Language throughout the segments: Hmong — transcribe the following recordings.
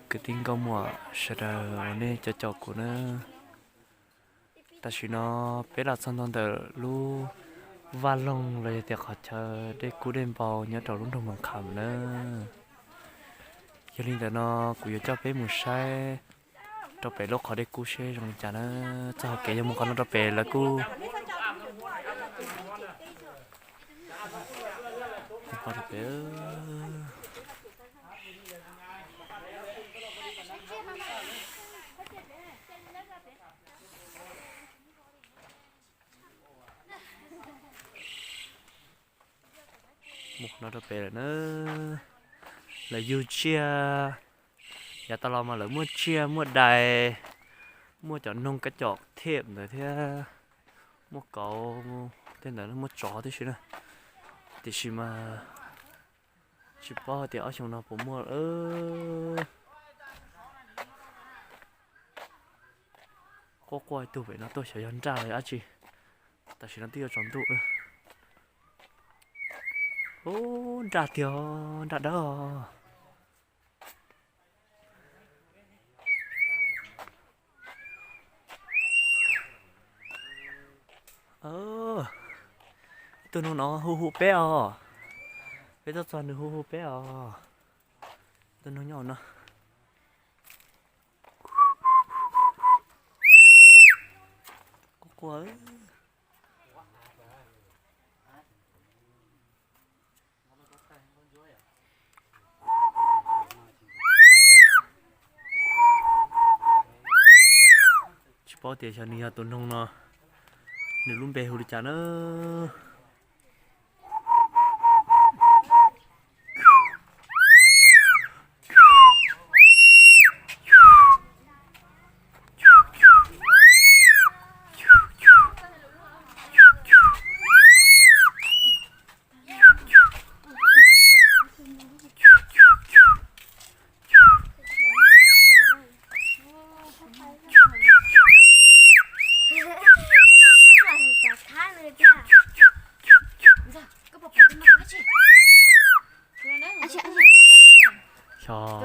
Kwv tij nkauj muam sawv daws uas nej cov caum kuv na, tam sim no peb los txog ntua ntawm lub vaj loog los yog tias qhov chaw dej kub dej npau nyob rau lub nroog Moos Kham na. Yog li ntawd no kuv yuav coj peb mus saib rau pem lub qhov dej kub seb zoo li cas na. Txoj hau kev yog mus qhov no rau pem lawv kuj mus qhov no rau pem lawm na. Lawv yug tsiaj, yav tas los mas lawv muaj tsiaj muaj dais, muaj cov noog kab com thiab ntawd thiab, muaj kauv tej ntawd, muaj tsov tib si na. Tiam sis mas tsis paub hais tias ob xyoo no puas muaj. Quaj quaj ib tug pem no tuaj xyov yog nraj los yog dab tsi. Tam sim no twb yuav tsaus ntuj. Ub, nraj tiag, nraj dawb. Ib tug noog no hu hu peb os. Peb tuaj txog nws hu hu peb os. Ib tug noog nyob no. Quaj quaj. Tsis paub tias xyov nws yog tus noog no, nws lub npe hu li cas na. Xyov,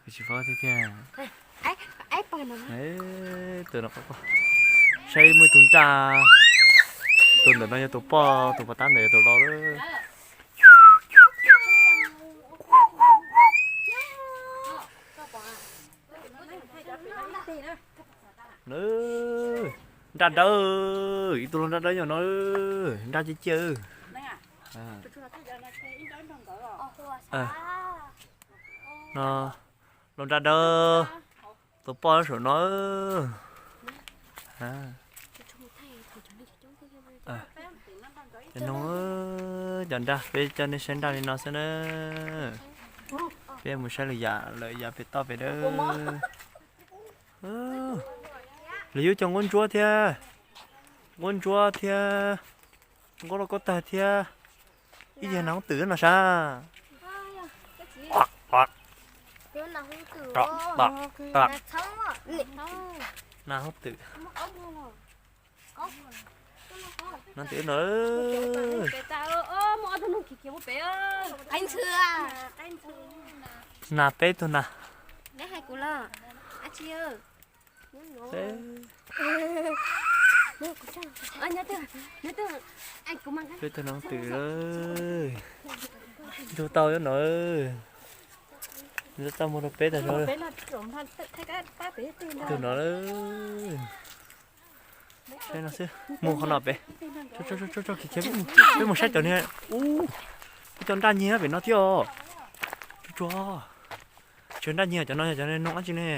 tsis paub tiag tiag. Tus no, saib muaj ib tug nraj, tus ntawm no yog tus poj, tus pov tab ntawm yog tus laus lawm. Nraj dawb, ib tug laus nraj dawb nyob no, nraj ciaj ciaj. No, laus nraj dawb, tus poj saum no. Cov noog, cov nraj, peb coj nej saib nraj li no xwb na. Peb mus saib lwm yam, lwm yam pem toj pem dawb. Lawv yuav cov nquab ntsuab thiab, nquab ntsuab thiab, nquab lauj kaub tag thiab, ib yam nas hooj twm no sav. Nas hooj twm. No twm no. Nas peb tug nas. Peb tug nas hooj twm. Nrug tau no. Nrug tau mus rau peb tag zog. Tug no. Saib no xwb, mus qhov no pem. Peb mus saib cov niag, ub, ib co nraj nyiag pem no thiab os. Tsuag tsuag, tsis yog nraj nyiag, cov no yog cov noog dab tsi ne?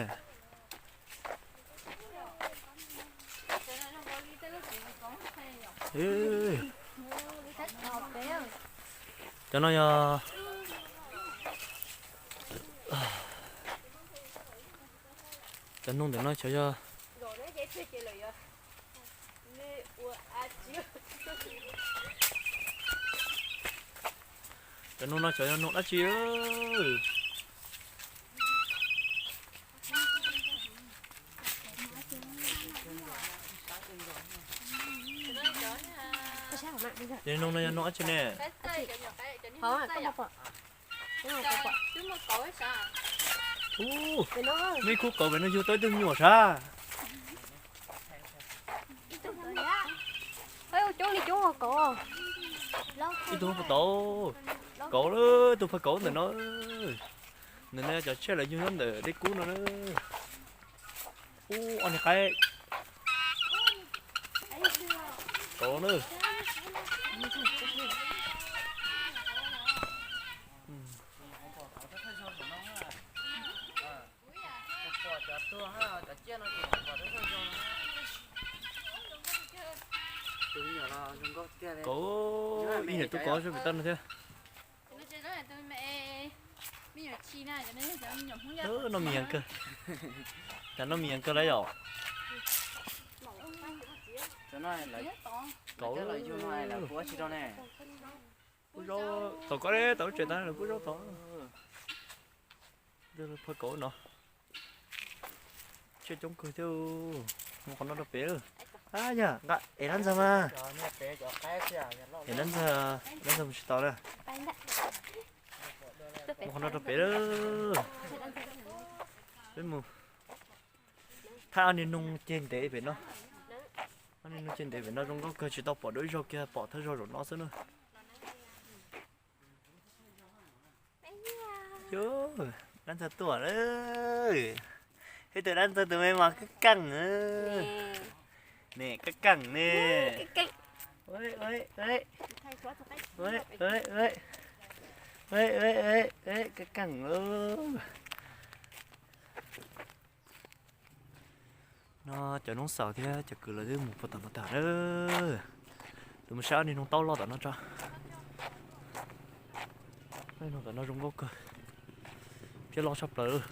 Cov no yog, cov noog ntawm no xyov yog, cov noog no xyov yog noog dab tsi. Cov noog no yog noog dab tsi ne? Ub, muaj ib khub kauv pem no yug tau ib tug me nyuam sav. Coob li coob kauv. Ib tug puas tau? Kauv lawm, tus phaj kauv ntawm no. Ntawm no cov tsiaj lawv yug nyob ntawm dej kub no na. Ub, ob niag qaib. Kauv na. Kauv, ib niam tub kauv sab pem toj no thiab. Noj me yees kawg. Cas noj me yees kawg lawm yom? Kauv, pub zaub tod, koj tod lawv pub zaub tod. Phaj kauv no. Tsiaj coob kawg thiab. Mus qhov no rau pem. Ab, yog nqa ev dab ntxawg mas. Ev dab ntxawg, dab ntxawg mus tsis tau na. Mus qhov no rau pem lawm. Peb mus thaij ob niag noog ceg ntev pem no. Ob niag noog ceg ntev pem no zoo nkauj kawg, tsis tau pom dua ib zaug kiag, pom thawj zaug zaum no xwb na. Yus, dab ntxawg tuaj lawm. Ib tug dab ntxawg tus me mas kab keej. Ne, kab keej ne. Kab keej lauj. No cov noob xaus thiab cov kwv lawv twb mus puag tom no tag lawm. Tus mus saib ob niag noog taub loj tom no tso. Ob niag noog tom no zoo nkauj kawg thiab loj tshaj plaws.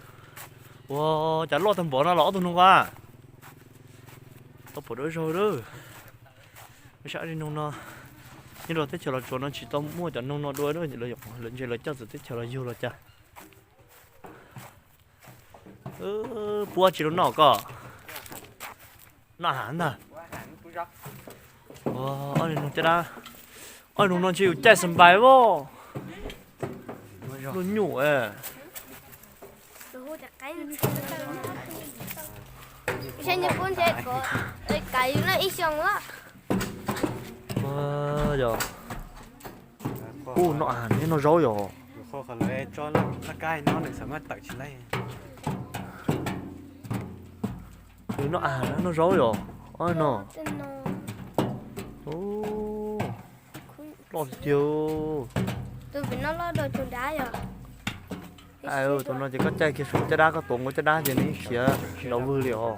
Ua cas loj tag npaum no los ob tug noog a. Tau pom dua zaug lawm. Mus saib ob niag noog no. Nyob rau teb chaws Los Tsuas no tsis tau muaj cov noog no dua, lawv ntshe lawv coj txawv teb chaws los yug los cas. Pub tsi rau noj koj? Noj hav ntag. Ob niag noog caj dab, ob niag noog no ntshe yus caij xas npais voj. Luaj nyuj. Yog ub, noj av neb noj zaub yog. Noj av noj zaub yog. Ob no loj tiag tiag. Tus no ces koj caij kiag saum caj dab, koj tuav nkaus caj dab ces nws khiav tsis nrov vwg li os.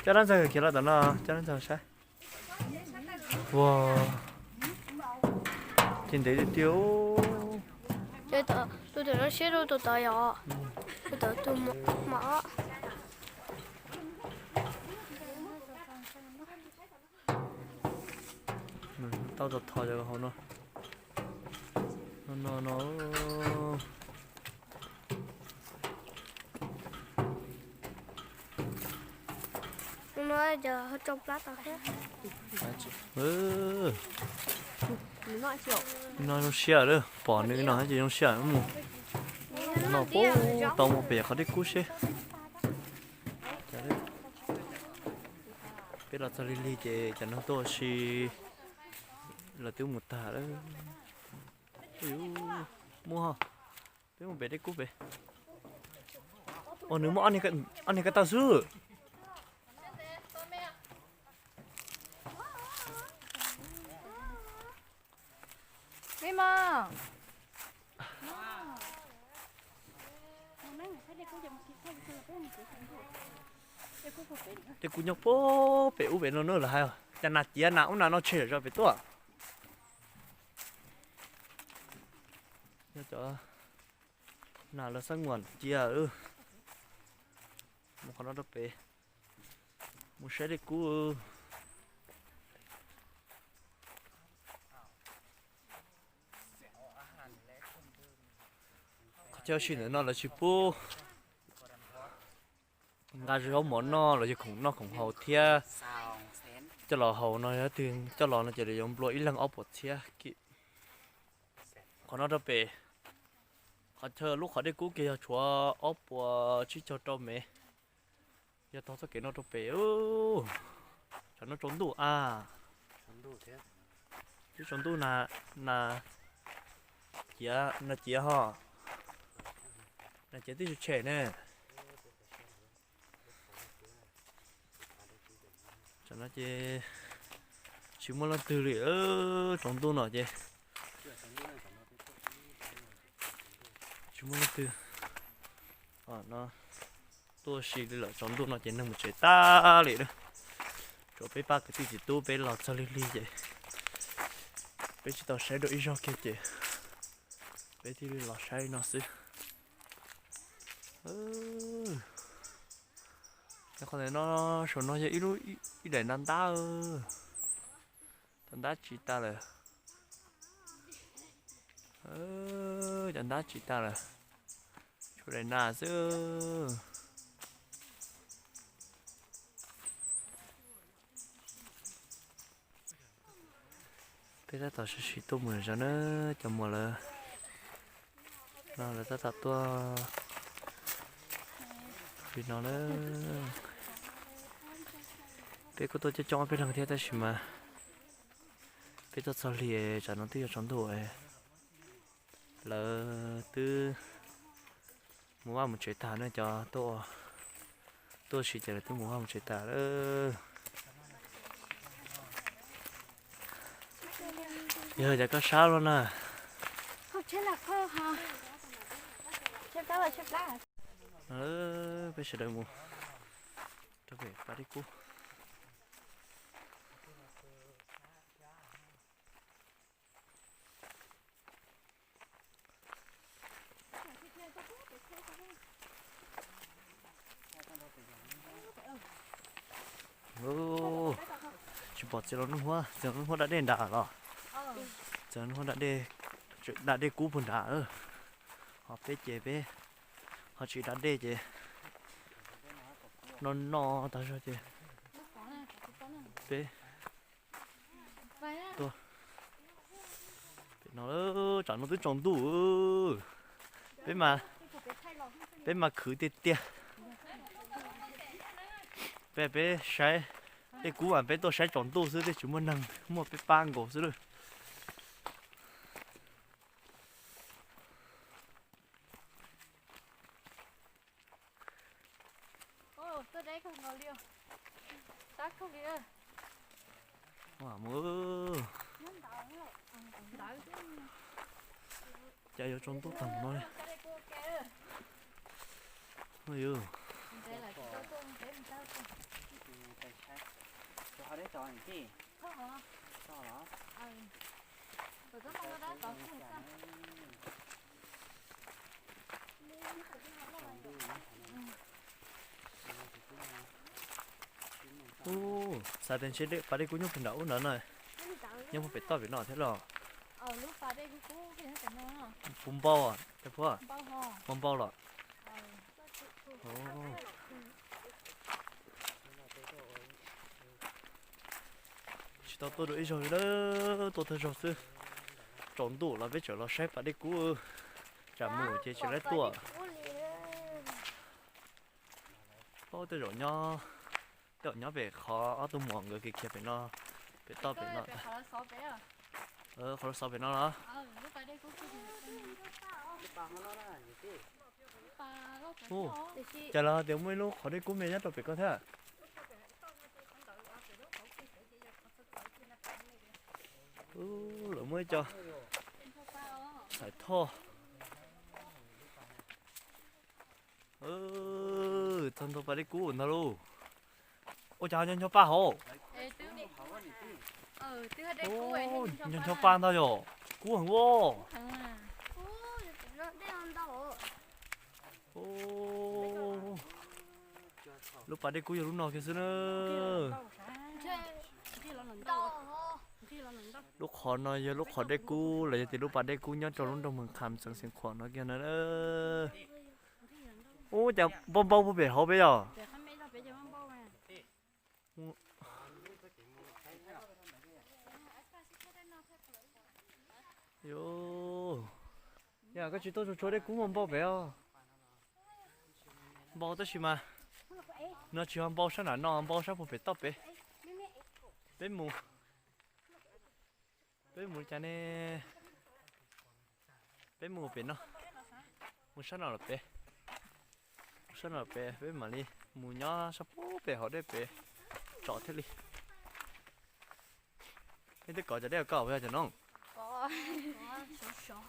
Coj dab ntxawg khiav los tom no, coj dab ntxawg saib. Ua, ces ntev tiag tiag. Tus tom no siab rau tus tod yom. Tus tod tus mom. Tau tau tho cov hauv no. No no no. No zoo siab lawm, pom nws no ces zoo siab mus. No puag tau mus pem qhov dej kub seb. Peb los txog lig lig ces cov neeg tuaj ua si lawv twb mus tag lawm. Muaj, peb mus pem dej kub pem. Ua nws muaj ob niag ko taw xwb. Me mas, dej kub nyob puag pem ub pem no na, lawv hais cas nas ciav nas ub nas no tseg zom zaws pem tuaj. Nyob cov nas lawv xab nguam cia. Mus qhov no rau pem, mus saib dej kub. Qhov chaw ua si ntawm no lawv tsis pub nqa zaub mov noj los yog khoom noj khoom haus thiab. Coj los haus no, yog twg coj los no ces lawv yuav nplua ib leeg ob puas txhiab kim. Qhov no rau pem, qhov chaw lub qhov dej kub kiag yog tshuav ob puas tsib caug rau mev, yog taug txoj kev no rau pem. Tsam no tsaus ntuj a, twb tsaus ntuj na, na ciav, na ciav ho, na ciav twb tshem ne. Tsam no ces tsis muaj leej twg li, tsaus ntuj no ces tsis muaj leej twg no tuaj si li lawm. Tsaus ntuj no ces neeg mus tsev tag li lawm. Tsuas peb pab kwv tij txiv tub peb los txog lig lig ces peb tsis tau saib dua ib zaug kiag ces peb thiaj li los saib no xwb. Qhov no, saum no yog ib lub, ib daim ntab ntab, cov ntab tsis tas lawm. Cov ntab tsis tas lawm, tshuav daim nas xwb. Peb tab tom sib sim tuaj mus zov na, cov muam lawv no lawv tab tom tuaj li no na. Peb kuj tuaj coob coob ob peb leeg thiab tab sis mas peb tuaj txog lig tsam no twb yuav tsaus ntuj, lawv twb mus vaj mus tsev tag na, cov tuaj ua si ces lawv twb mus vaj mus tsev tag lawm. Yog cas koj sab luaj na. Peb sawv daws mus rau pem pas dej kub. Tsis pom txiv los nub huab, txiv los nub huab da dej nrad los? Txiv los nub huab da dej, da dej kub puag nrad. Ho peb ces peb ho tsis da dej ces no no tas zog ces peb tuaj pem no, tsam no twb tsaus ntuj. Peb mas, peb mas khwv tiag tiag. Peb, peb saib dej kub mas peb tuaj saib tsaus ntuj xwb, twb tsis muaj neeg, muaj peb pab nkaus xwb lawm. Cas yuav tsaus ntuj tag no li. Ub, xav tias ntshe pas dej kub nyob puag nram ub ntawd na, nyob puag pem toj pem no thiab los? Puv npau, puv npau los? Tsis tau tuaj dua ib zaug li, tuaj tag zaug xwb. Tsaus ntuj los peb tseem los saib pas dej kub, tsam mus ces tsis laib tuaj. Tej zaum nyob, tej zaum nyob pem qhov ob tug muam nkawd khiav khiav pem no, pem toj pem no. Qhov lawv xov pem no los? Ub, cas lawv tias muaj ib lub qhov dej kub me nyob rau pem ko thiab. Lawv muaj ib co txhais thoj. Txog ntua pas dej kub ntag lauj. Ua cas ncho ncho paj hauv? Ncho ncho paj ntag yom, kub heev ua. Lub pas dej kub yog lub no kiag xwb na. Lub qhov no yog lub qhov dej kub los yog tias lub pas dej kub nyob rau lub nroog Moos Kham xeev Xeev Khuam no kiag na. Ub, cas npau npau puag pem hauv peb yog? Yo, Koj tsis tuaj tsuag tsuag dej kub mas npau pem os. Npau tab sis mas no tsis ho npau sab nram no, npau sab puag pem toj pem. Peb mus, peb mus cas ne? Peb mus pem no, mus sab no los pem, mus sab no los pem peb mam li mus nyob sab puag pem hauv dej pem tsom thiaj li. Peb twb kov cov dej koj puas yog cov no?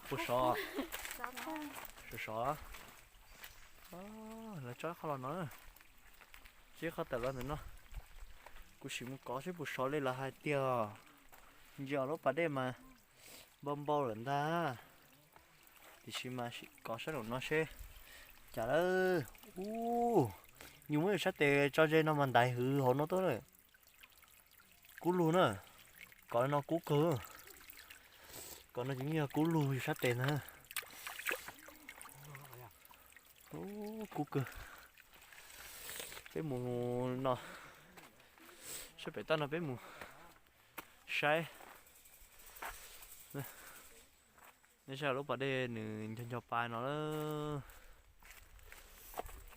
Puas sov? Sov sov. Lawv tso qhov los no, tso qhov tawm los ntawm no. Kuv sim mus kov seb puas sov li lawv hais tiag. Ntsia lub pas dej mas npau npau lawm ntag. Tiam sis mas sim kov sab nraum no seb cas lawm. Ub, yus muab yus sab tes tso ze no mas ntaiv hwv hauv no tuaj na. Kub lug na. Kov no kub kawg. Kov no ces yeej yog kub lug yus sab tes ntag. Ub, kub kawg. Peb mus no, sab pem toj no peb mus saib. Nej saib lub pas dej nws ncho ncho pa no lawm.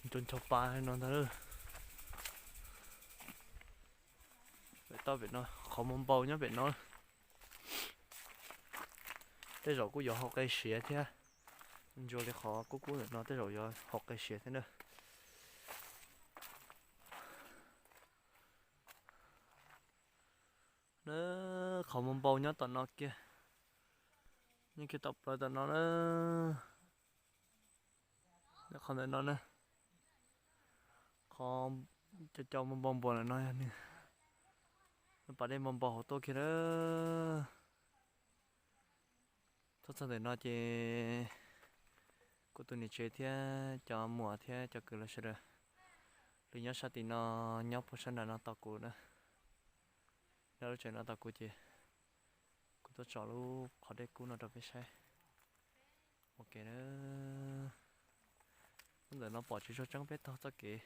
Ncho ncho pa no ntag lawm. Pem toj pem no qhov npau npau nyob pem no. Tej zaum kuj yuav hau qe siav thiab. Ntsuas li qhov kub kub ntawm no tej zaum yuav hau qe siav thiab na. Na, qhov npau npau nyob tom no kiag, nyob kiag tom plawv tom no na. Qhov ntawm no na, qhov cov cau npau npau npua ntawm no yog nws, pas dej npau npau hauv tuaj kiag lawm. Tuaj txog ntawm no ces kuv tus niam tsev thiab cov muam thiab cov kwv lawv sawv daws, lawv nyob sab tim no, nyob puag sab nram no tos kuv na. Nyob lub tsev no tos kuv ces kuv tuaj tsom lub qhov dej kub no rau peb saib. Ok na, ntawm no pom tsis tshua tseeb peb taug txoj kev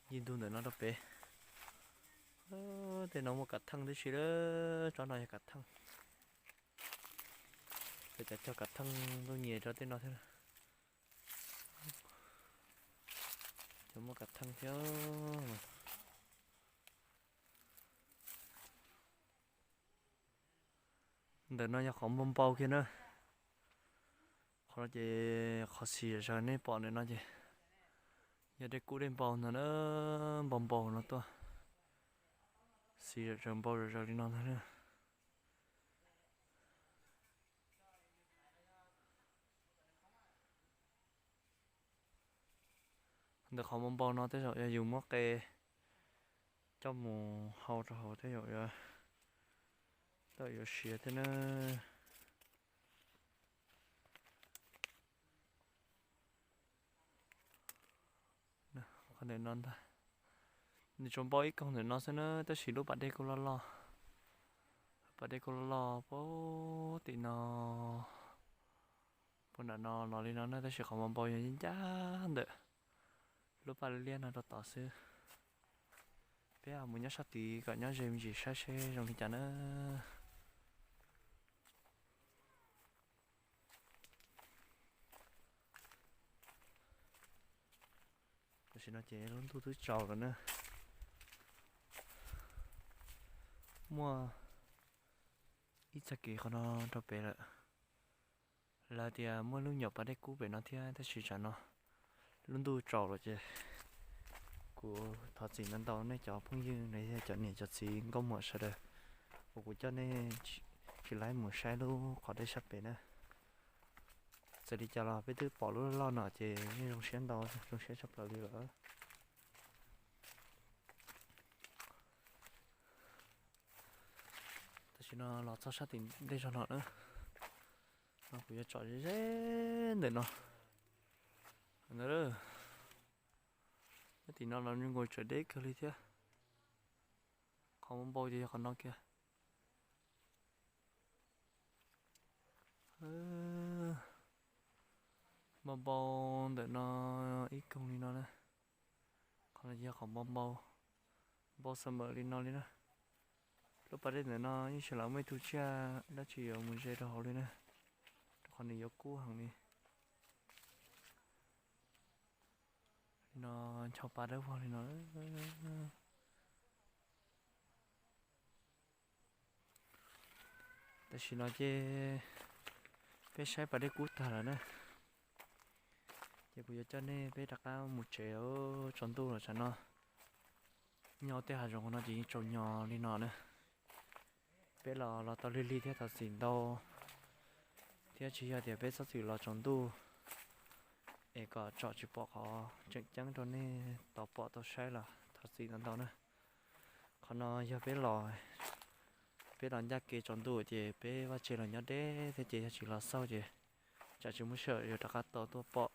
yig ntug ntawm no rau pem. Tej no muaj kav theej tib si lawm, tsob no yog kav theej. Peb cov cog kav theej ntuj nyias rau tej no thiab. Cov muaj kav theej thiab. Ntawm no yog qhov npau npau kiag na. Qhov no ces qhov xis zam zaws nej pom ntawm no ces yog dej kub dej npau ntag na, npau npau no tuaj. Xis zam zaws npau zam zaws li no ntag na. Ntawm qhov npau npau no tej zaum yog yus muab qe coj mus hau rau hauv tej zaum yuav, tej zaum yuav siav thiab na. Qhov ntawm no ntag, nws tsuas npau ib koog ntawm no xwb na, tab sis lub pas dej kuj loj loj. Pas dej kuj loj loj puag tim no, puag nram no los li no na, tab sis qhov npau npau yog ncaj ncaj ntawm lub pas liab no rau tod xwb. Peb mus nyob sab tid kom nyob ze me ntsis saib seb zoo li cas na. Tam sim no ces lub ntuj twb tsaus lawm na. Muaj ib txoj kev qhov no rau pem lawm. Lawv tias muaj lub nyuam pas dej kub pem no thiab, tab sis tsam no lub ntuj tsaus lawm ces kuv thov txim ntau ntau nej cov phooj ywg los yog cov niam cov txiv nkauj muam sawv daws uas kuv coj nej tsis laib mus saib lub qhov dej sab pem na. Txawm li cas los peb twb pom lub loj no ces yeej zoo siab ntau, zoo siab tshaj plaws li lawm. Tam sim no los txog sab tim ntej zog no na, no kuv yuav tsom ze ze ntawm no. Nyob tim no los zoo nkaus tseem deb kawg li thiab. Qhov npau ces yog qhov no kiag. Npau npau ntawm no ib koog li no na. Qhov no yog qhov npau npau, npau xav mawm li no li na. Lub pas dej ntawm no yeej tsis lam muaj ib tug tsiaj dab tsi yuav mus ze rau hauv li na, rau Nws yuav kub heev li. Li no, ncho pa dawb vog li no. Tam sim no ces peb saib pas dej kub tag lawm na, ces kuv yuav coj nej peb rov qab mus tsev. Tsaus ntuj lawm tsam no. Nyob tej hav zoov no ces yeej tsaus nyo li no na. Peb los los tau lig lig thiab thov txim ntau, thiab tsis yog tias peb txhob txwm los tsaus ntuj es kom tsom tsis pom qhov tseem ceeb rau nej tau pom tau saib los thov txim ntau ntau na. Qhov no yog peb los, peb los ncaj kev tsaus ntuj ces peb vaj tse los nyob deb thiab ces yog tsis los xauj ces tsam tsis muaj sij hawm yuav rov qab tau tuaj pom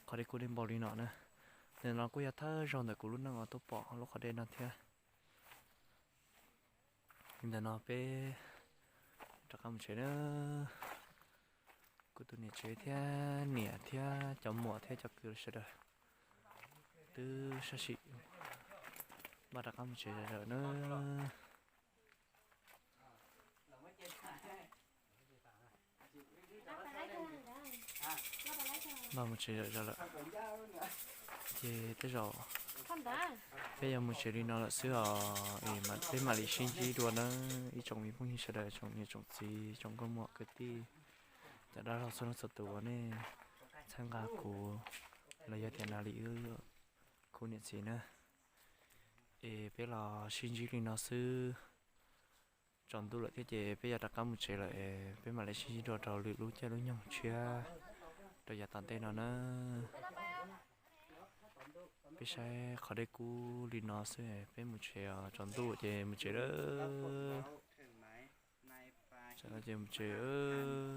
qhov dej kub dej npau li no na. Ntawm no kuj yog thawj zaug ntawm kuv lub neej uas tuaj pom lub qhov dej no thiab. Li ntawm no peb rov qab mus tsev na. Kuv tus niam tsev thiab niam thiab cov muam thiab cov kwv sawv daws twb sab sim maj rov qab mus tsev zom zaws na. Maj mus tsev zom zaws lawm. Ces tej zaum peb yuav mus tsev li no lawm xwb os. Peb mam li sib ntsib dua na, ib tsoom me phooj ywg sawv daws, tsoom niam tsoom txiv, tsoom nkauj muam kwv tij, cov dab laug txhua leej txhua tus uas nej txhawb nqa kuv los yog tias na li wb khub niam txiv na. Es peb los sib ntsib li no xwb. Tsaus ntuj lawm thiab ces peb yuav rov qab mus tsev lawm es peb mam li sib ntsib dua rau lwm lub caij lub nyoog tshiab rau yav tom ntej no na. Peb saib qhov dej kub li no xwb peb mus tsev os, tsaus ntuj ces mus tsev lawm. Ces mus tsev.